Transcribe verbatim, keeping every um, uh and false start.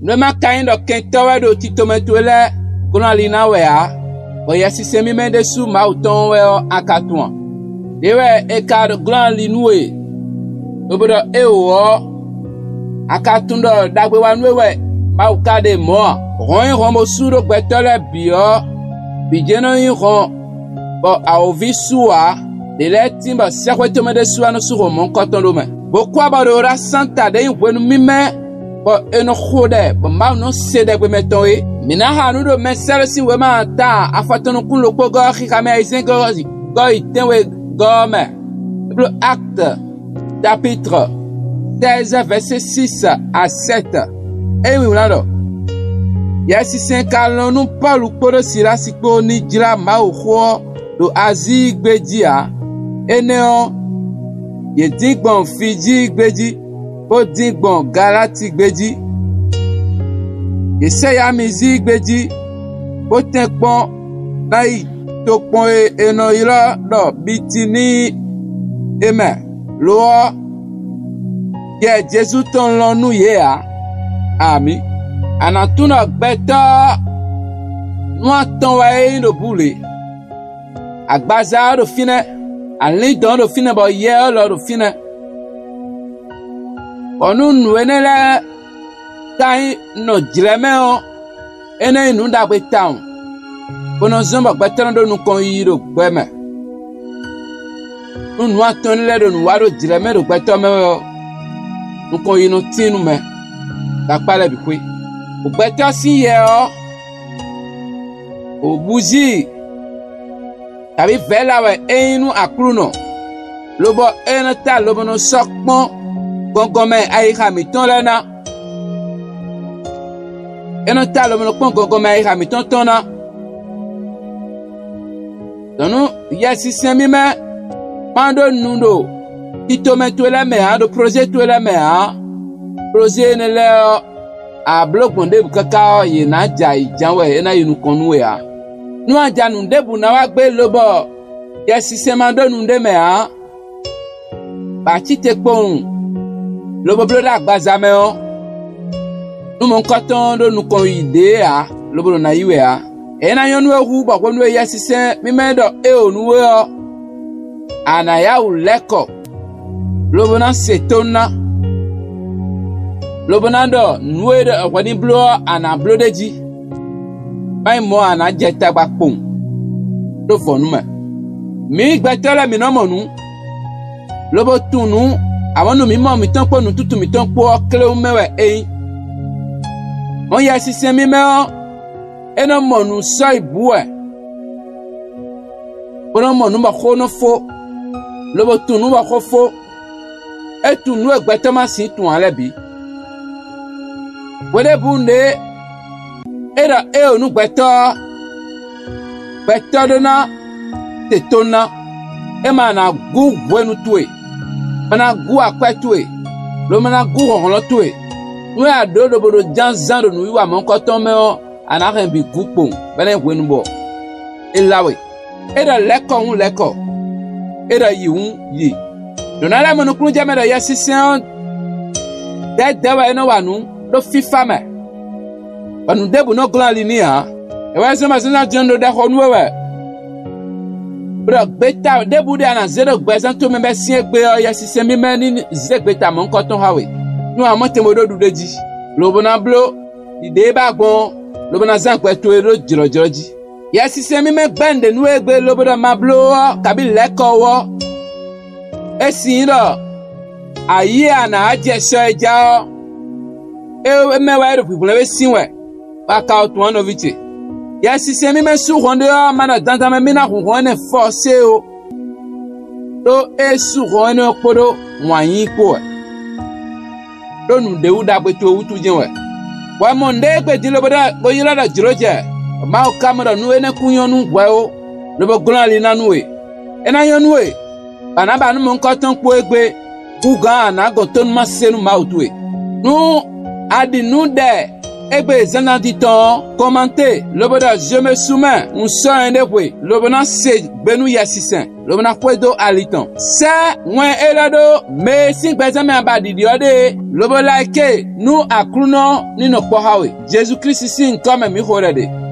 Nǔ e ma ka nyí ɖɔ kɛntɔ́ wɛ ɖo tito mɛ towe lɛ́ɛ glɔ́n ali ná wɛ ǎ, bɔ Yɛsinsɛn mímɛ́ ɖésú Mawu tɔn ɔ́ wɛ ɔ́, a ka tunwun a? Đě wɛ è ka ɖo glɔ́n ali nú we, lobo ɖɔ éeǒ ɔ́, a ka tunwun ɖɔ ɖagbe wa nú we wɛ Mawu ka ɖe mɔ̌ a? Hɔn e hɔn bó sú ɖó gbɛtɔ́ lɛ́ɛ bǐ ɔ́, bǐ jɛ́n nɔ nyí hɔn, bɔ awǒvi sú ǎ; ɖě lɛ́ɛ tín bɔ sɛ́xwé tɔn mɛ ɖésú wɛ nɔ sú hɔn mɔ̌hunkɔtɔn ɖó mɛ. Bó kú abɔ ɖo Ola Santa ɖě nyí hwenu mímɛ́ bɔ è nɔ xo ɖɛ bɔ Mawu nɔ se ɖɛgbɛ mɛ tɔn é. Mǐ ná xa nǔ ɖo Mɛsɛ́lɛ sín wěma ta afɔtɔn nukún ɖokpó gɔ́ xixa mɛ ayizɛ́n gɔ́ yi tɛ́nwe gɔ́ ɔ́ mɛ. Bló Acte chapitre seize verset six à sept. É nyí wǐwlán ɖɔ: Yɛsinsɛn ka lɔn nú Pɔ́lu kpódó Silási kpó ní jlá Mawuxó ɔ́ ɖo Azíi gbé jí ǎ. Énɛ́ ɔ́, yě dín gbɔn Fijíi gbé jí, bó dín gbɔn Galáti gbé jí. Yě sɛ Yamizíi gbé jí, bó tɛ́nkpɔ́n ná yi tokpɔn e è nɔ ylɔ́ ɖɔ Bitinii é mɛ; lo ɔ́, Yɛ Jezu tɔn lɔn nú yě ǎ. Amǐ. A nǎ tunwun ɖɔ gbɛtɔ́ ɔ́, nú atɔn wɛ é nyí ɖo bǔ lě. Agbaza ɔ́ ɖo fínɛ́, alǐndɔ̌n ɔ́ ɖo fínɛ́, bɔ yɛ ɔ́ lɔ ɖo fínɛ́. Bɔ nú nǔ énɛ́ lɛ́ɛ ka nyí nɔ jlɛ̌ mɛ ɔ́, é nɔ nyí nǔ ɖagbe tawun, bó nɔ zɔ́n bɔ gbɛtɔ́ nɔ ɖó nukɔn yiyi ɖo gbɛ mɛ. Nú nǔ atɔn énɛ́ lɛ́ɛ ɖo nǔ wa ɖo jlɛ̌ mɛ ɖo gbɛtɔ́ mɛ wɛ ɔ́, nukɔn yiyi nɔ tín nú mɛ ɖo akpá lɛ́ɛ bǐ xwé. Gbɛtɔ́ sín yɛ ɔ́, wǒbúzí kabǐ vɛ̌la wɛ é nyí nú Aklúnɔ, lobɔ é nɔ ta lobo nɔ sɔ́ kpɔ́n gɔngɔn mɛ ayixa mǐtɔn lɛ́ɛ ná. É nɔ ta lobo nɔ kpɔ́n gɔngɔn mɛ ayixa mǐtɔn tɔn ná. Dɔ̌n nú Yɛsinsɛn mímɛ́ ma ɖó nu ɖo titomɛ towe lɛ́ɛ mɛ ǎ, ɖo plozé towe lɛ́ɛ mɛ ǎ, plozé énɛ́ lɛ́ɛ ɔ́, a blǒ gbɔn ɖěbǔ káká ɔ́, yě ná jɛ ayǐ ján wɛ é ná yi nukɔn nú we ǎ. Nú a ja nǔ ɖěbǔ ná wá gbé lobɔ Yɛsinsɛn ma ɖó nu ɖé mɛ ǎ, bɔ a cí te kpowun, lobo bló ɖó agbaza mɛ ɔ́, nú mɔ̌hunkɔtɔn ɔ́ ɖó nukɔn yi ɖě ǎ, lobo ɖo ná yi wɛ ǎ. É ná nyɔ́ nú we hú bɔ hwenu e Yɛsinsɛn mímɛ́ ɖɔ éeǒ nú we ɔ́, a nǎ yá wǔ lɛ́ kɔ, lobo ná se tónú ná, lobo ná ɖɔ nǔ e ɖɔ hwɛ ní bló ɔ́, a nǎ bló ɖ'é jí. Má nyí mɔ̌ ǎ, a nǎ jɛ tagba kpowun, ɖó vɔ̌nu mɛ. Mǐ gbɛtɔ́ lɛ́ɛ mǐ nɔ mɔ nǔ, lobo tunwun nǔ, amɔ̌ nú mǐ mɔ mǐtɔn kpó nǔtútú mǐtɔn kpó ɔ́ kléwún mɛ wɛ é nyí. Mɔ̌ Yɛsinsɛn mímɛ́ ɔ́, é nɔ mɔ nǔ sɔ́ yi bǔ wɛ, bó nɔ́ mɔ nǔ bɔ xó nɔ́ fó, lobo tunwun nǔ bɔ xó fó; é tunwun nǔ e gbɛtɔ́ ma sixú tunwun ǎ lɛ́ɛ bǐ. Hweɖěbǔ ɖě é ɖɔ éeǒ nú gbɛtɔ́ ɔ́, gbɛtɔ́ ɖó ná te tónú ná; é ma ná gú hwenu towe, ma ná gú akwɛ́ towe, lo ma ná gú hlɔ̌nhlɔ́n towe. Nú a ɖǒ lobo ɖo jánzán ɖo nǔwiwa mɔ̌hunkɔtɔn mɛ ɔ́, a nǎ hɛn bǐ gú kpowun, bɔ é ná nyí hwenu bɔ é lá we. É ɖɔ lɛ̌ kɔ hǔn lɛ̌ kɔ; é ɖɔ yi hǔn yi. Ɖǒ ná lɛ́ mɔ nukúnnú jɛ mɛ ɖɔ Yɛsinsɛn ɔ́ dɛ̌dɛ̌ wɛ é nɔ wa nǔ ɖó fífá mɛ, bɔ nǔ ɖěbǔ nɔ glɔ́n ali n'i ǎ. É wɛ zɔ́n mɛ zɔ́nzɔ́n din ɖo ɖɛ xo nú we wɛ. Bó ɖɔ gbeta ɖěbǔ ɖé a nǎ zé ɖo gbɛzán towe mɛ bɔ é syɛ́n égbé ɔ́, Yɛsinsɛn mímɛ́ ní zé gbeta mɔ̌hunkɔtɔn xá we, nú a mɔ tɛn bó ɖó ɖuɖéjí, lobo ná bló ɖiɖe e ba gbɔn ɔ́, lobo ná zán gbɛ towe ɖó jlɔ̌jlɔ́ jí. Yɛsinsɛn mímɛ́ gbɛ́ nǔɖé nú we égbé lobo ɖɔ ma bló ɔ́, kabǐ lɛ̌ kɔ wú ɔ́, é sin nyí ɖɔ ayǐ e a nǎ wá jɛ sɔ e ja ɔ́, é mɛ wɛ é ɖo vǐvlɛ́n we sín wɛ, bɔ a ka wá tunwun ɔ́, nɔví ce. Yɛsinsɛn mímɛ́ sú hɔn ɖé ɔ́, ma ɖɔ dandan mɛ mì ná hun hɔn énɛ́ fɔ sé ó, ɖó é sú hɔn énɛ́ ɔ́ kpódó wǎn yíyí kpó wɛ, ɖó nǔɖé wú ɖagbe towe wútu jɛ́n wɛ. Hwɛ mɔ nǔɖé égbé din lobo ɖɔ bó ylɔ́ ɖɔ jlǒ jɛ, bɔ Mawu ka mɔ ɖɔ nú énɛ́ kún nyɔ́ nú hwɛ ó, lobo glɔ́n ali ná nú we. É ná nyɔ́ nú we, bɔ a nǎ ba nǔ mɔ̌hunkɔtɔn kpó égbé, húgǎn a nǎ gɔn tónú ma se nú Mawu towe. Nú a ɖi nǔ ɖɛ Égbé zǎnzǎn tɔn ɔ́, kɔnmantée, lobo ɖɔ: ‘Zomesumɛ, un sɔ́ nyɛɖée hwe, lobo ná se gbe nú Yɛsinsɛn, lobo ná xwedó ali tɔn.’ Sɛ́ wɛn élɔ́ ɖó mɛ e sín gbɛzán mɛ a ba ɖiɖi ɔ́ ɖe é, lobo lɛ́ ké e, nú Aklúnɔ ní nɔ kpɔ́ xá we. Jezu Klísu sín nyǐkɔ mɛ mǐ xo lɛ ɖe.